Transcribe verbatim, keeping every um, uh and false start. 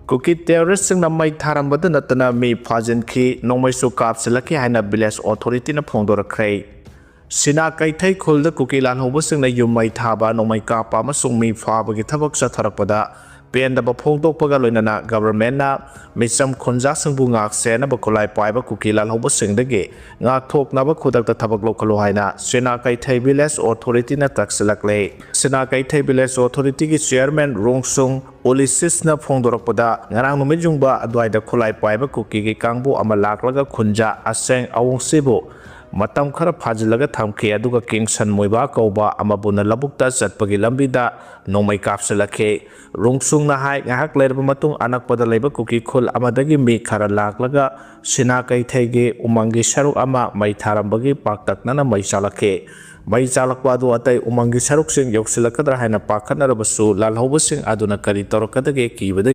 ꯀꯨꯀꯤ ꯇꯦꯔꯣꯔꯤꯁꯁꯤꯡꯅ ꯃꯩ ꯊꯥꯔꯝꯕꯗ ꯅꯠꯇꯅ ꯃꯤ ꯐꯥꯖꯤꯟꯈꯤ, ꯅꯣꯡꯃꯩꯁꯨ ꯀꯥꯞꯁꯤꯜꯂꯛꯈꯤ ꯍꯥꯏꯅ ꯚꯤꯂꯦꯖ ꯑꯣꯊꯣꯔꯤꯇꯤꯅ ꯐꯣꯡꯗꯣꯔꯛꯈ꯭ꯔꯦ꯫ ꯁꯤꯅꯥ ꯀꯩꯊꯩ ꯈꯨꯜꯗ ꯀꯨꯀꯤ ꯂꯥꯜꯍꯧꯕꯁꯤꯡꯅ ꯌꯨꯝ ꯃꯩ ꯊꯥꯕ, ꯅꯣꯡꯃꯩ ꯀꯥꯞꯄ ꯑꯃꯁꯨꯡ ꯃꯤ ꯐꯥꯕꯒꯤ ꯊꯕꯛ ꯆꯠꯊꯔꯛꯄꯗ ꯄꯦꯟꯗꯕ ꯐꯣꯡꯗꯣꯛꯄꯒ ꯂꯣꯏꯅꯅ ꯒꯚꯔꯟꯃꯦꯟꯠꯅ ꯃꯤꯆꯝ ꯈꯨꯟꯖꯥꯁꯤꯡꯕꯨ ꯉꯥꯛ ꯁꯦꯟꯅꯕ ꯈꯨꯠꯂꯥꯏ ꯄꯥꯏꯕ ꯀꯨꯀꯤ ꯂꯥꯜꯍꯧꯕꯁꯤꯡꯗꯒꯤ ꯉꯥꯛꯊꯣꯛꯅꯕ ꯈꯨꯗꯛꯇ ꯊꯕꯛ ꯂꯧꯈꯠꯂꯨ ꯍꯥꯏꯅ ꯁꯤꯅꯥ ꯀꯩꯊꯩ ꯚꯤꯂꯦꯖ ꯑꯣꯊꯣꯔꯤꯇꯤꯅ ꯇꯛꯁꯤꯜꯂꯛꯂꯦ꯫ ꯁꯤꯅꯥ ꯀꯩꯊꯩ ꯚꯤꯂꯦꯖ ꯑꯣꯊꯣꯔꯤꯇꯤꯒꯤ ꯆꯤꯌꯔꯃꯦꯟ ꯔꯣꯡꯁꯨꯡ ꯎꯂꯤꯁꯤꯁꯅ ꯐꯣꯡꯗꯣꯔꯛꯄꯗ, ꯉꯔꯥꯡ ꯅꯨꯃꯤꯠ ꯌꯨꯡꯕ ꯑꯗꯨꯋꯥꯏꯗ ꯈꯨꯠꯂꯥꯏ ꯄꯥꯏꯕ ꯀꯨꯀꯤꯒꯤ ꯀꯥꯡꯕꯨ ꯑꯃ ꯂꯥꯛꯂꯒ ꯈꯨꯟꯖꯥ ꯑꯁꯦꯡ ꯑꯋꯣꯡꯁꯤꯕꯨ ꯃꯇꯝ ꯈꯔ ꯐꯥꯖꯤꯜꯂꯒ ꯊꯝꯈꯤ, ꯑꯗꯨꯒ ꯀꯤꯡꯁꯟ ꯃꯣꯏꯕꯥ ꯀꯧꯕ ꯑꯃꯕꯨꯅ ꯂꯧꯕꯨꯛꯇ ꯆꯠꯄꯒꯤ ꯂꯝꯕꯤꯗ ꯅꯣꯡꯃꯩ ꯀꯥꯞꯁꯤꯜꯂꯛꯈꯤ꯫ ꯔꯣꯡꯁꯨꯡꯅ ꯍꯥꯏ, ꯉꯥꯏꯍꯥꯛ ꯂꯩꯔꯕ ꯃꯇꯨꯡ ꯑꯅꯛꯄꯗ ꯂꯩꯕ ꯀꯨꯀꯤ ꯈꯨꯜ ꯑꯃꯗꯒꯤ ꯃꯤ ꯈꯔ ꯂꯥꯛꯂꯒ ꯁꯤꯅꯥ ꯀꯩꯊꯩꯒꯤ ꯎꯃꯪꯒꯤ ꯁꯔꯨꯛ ꯑꯃ ꯃꯩ ꯊꯥꯔꯝꯕꯒꯤ ꯄꯥꯛꯇꯛꯅꯅ ꯃꯩ ꯆꯥꯛꯂꯛꯈꯤ꯫ ꯃꯩ ꯆꯥꯛꯂꯛꯄ ꯑꯗꯨ ꯑꯇꯩ ꯎꯃꯪꯒꯤ ꯁꯔꯨꯛꯁꯤꯡ ꯌꯧꯁꯤꯜꯂꯛꯀꯗ꯭ꯔꯥ ꯍꯥꯏꯅ ꯄꯥꯈꯠꯅꯔꯕꯁꯨ, ꯂꯥꯜꯍꯧꯕꯁꯤꯡ ꯑꯗꯨꯅ ꯀꯔꯤ ꯇꯧꯔꯛꯀꯗꯒꯦ ꯀꯤꯕꯗ